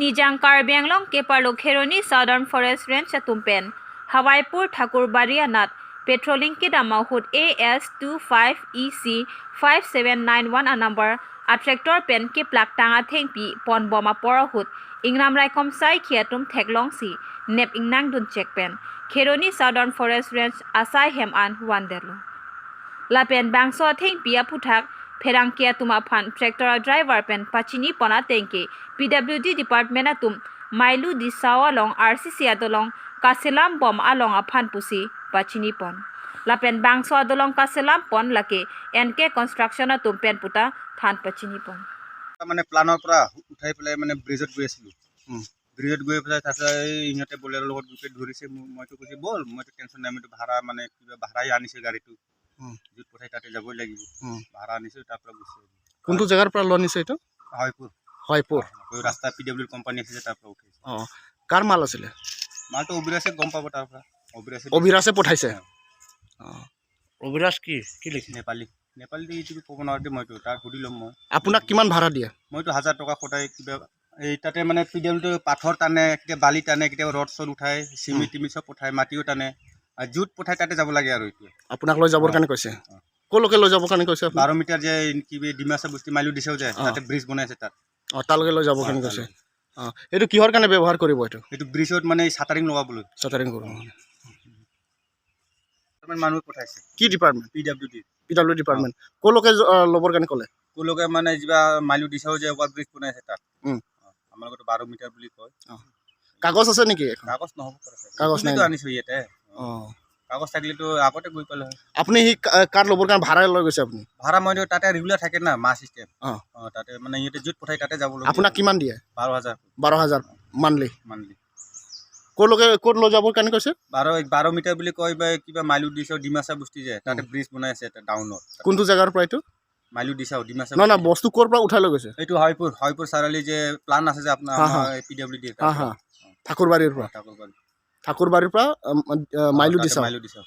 Nijang Karbi Anglong ke parlo Kheroni Southern Forest Range atum pen Hawaipur Thakurbari anat patrolling ki dama hut AS 25 EC 5791 a number a tractor pen ki plak tanga thengpi pon boma por hut ingnam rai kom sai khiatum theklong si nep ingnang dun check pen Kheroni Southern Forest Range asai hem an wandelo lapen bangso thengpi a phuthak pherangkia tuma phan tractor driver pen pachini pona tengke PWD department atum mailu di sawa long RCC adolong kaselam bom along a phan pusi pachini pon lapen bangso adolong kaselam pon lake NK construction atum pen puta than pachini pon. মানে প্লানৰ পৰা উঠাই পেলাই মানে ব্ৰিজত গৈ আছিলোঁ। ব্ৰিজত গৈ পেলাই তাৰপিছত এই ইহঁতে বলেৰৰ লগত গৈ পেলাই ধৰিছে মোক। মইতো কৈছোঁ ব'ল, মইতো টেনশ্যন নাই। মইতো ভাড়া মানে কিবা ভাড়াই আনিছে গাড়ীটো। য'ত পঠাই তাতে যাবই লাগিব। ভাড়া আনিছোঁ, তাৰ পৰা গুচি আহিলোঁ। কোনটো জেগাৰ পৰা লৈ আনিছে এইটো? হাৱাইপুৰ। হাৱাইপুৰ। এই ৰাস্তা পিডাব্লিউ কোম্পানী আছে যে, তাৰ পৰা উঠাইছে। অঁ, কাৰ মাল আছিলে? মালটো অবিৰাছে গম পাব, তাৰ পৰা অবিৰাছে। অভিৰাজে পঠাইছে? অঁ। অভিৰাজ কি কি লিখে? নেপালী, নেপালী। এইটো ক'ব নোৱাৰো দেই মইতো, তাক সুধি ল'ম মই। আপোনাক কিমান ভাড়া দিয়ে? মইতো 1000 টকা সদায়। কিবা এই তাতে মানে পিডাব্লিউটো পাথৰ টানে, কেতিয়াবা বালি টানে, কেতিয়াবা ৰড চড উঠায়, চিমেণ্ট টিমেণ্ট চব পঠায়, মাটিও টানে আৰু য'ত পঠায় তাতে যাব লাগে আৰু এইটোৱে। আপোনাক লৈ যাবৰ কাৰণে কৈছে? অ। ক'লৈকে লৈ যাবৰ কাৰণে কৈছে আপোনাক? 12 মিটাৰ যে কিবা ডিমাচা বস্তি মাইলু দিছেও যে, তাতে ব্ৰিজ বনাইছে তাত। অঁ, তালৈকে লৈ যাবৰ কাৰণে অ, কৈছে। অঁ, এইটো কিহৰ কাৰণে ব্যৱহাৰ কৰিব এইটো? এইটো ব্ৰিজত মানে চাটাৰিং লগাবলৈ। চাটাৰিং কৰিব। মানুহ পঠাইছে। কি department? PWD. PW department. ক'লৈকে ল'বৰ কাৰণে ক'লে? ক'লৈকে মানে কিবা মাইলু দিছেও যে ওভাৰ ব্ৰিজ বনাইছে তাত। অ, আমাৰ লগতো 12 মিটাৰ বুলি কয়। কাগজ আছে নেকি এখন? কাগজ নহ'ব পাৰে চাগে। কাগজ নাই এইটোতো নেকি? আনিছোঁ ইয়াতে। অঁ। কাগজ থাকিলেতো আগতে গৈ পালে হয়। আপুনি সি কাৰ ল'বৰ কাৰণে ভাড়া লৈ গৈছে আপুনি? ভাড়া মইতো তাতে ৰেগুলাৰ থাকে না, মাহ চিষ্টেম। অঁ। অঁ, তাতে মানে ইহঁতে য'ত পঠাই তাতে যাব লাগিব। আপোনাক কিমান দিয়ে? 12,000। 12,000 মান্থলি? মান্থলি। ক'লৈকে, ক'ত লৈ যাবৰ কাৰণে কৈছে? 12 মিটাৰ বুলি কয় বা কিবা মাইলু দিছে ডিমাচা বস্তি যে, তাতে ব্ৰিজ বনাই আছে এটা ডাউনত। কোনটো জেগাৰ পৰা এইটো? মাইলু দিছাও, ডিমাচা। নহয় নহয়, বস্তু ক'ৰ পৰা উঠাই লৈ গৈছে? এইটো হাৱাইপুৰ, হাৱাইপুৰ চাৰিআলি যে প্লান আছে যে আপোনাৰ। হা, হা। P W D. হা হা, ঠাকুৰবাৰীৰ পৰা? ঠাকুৰবাৰী। ঠাকুৰবাৰীৰ পৰা মাইলু দিছা? মাইলু দিছা।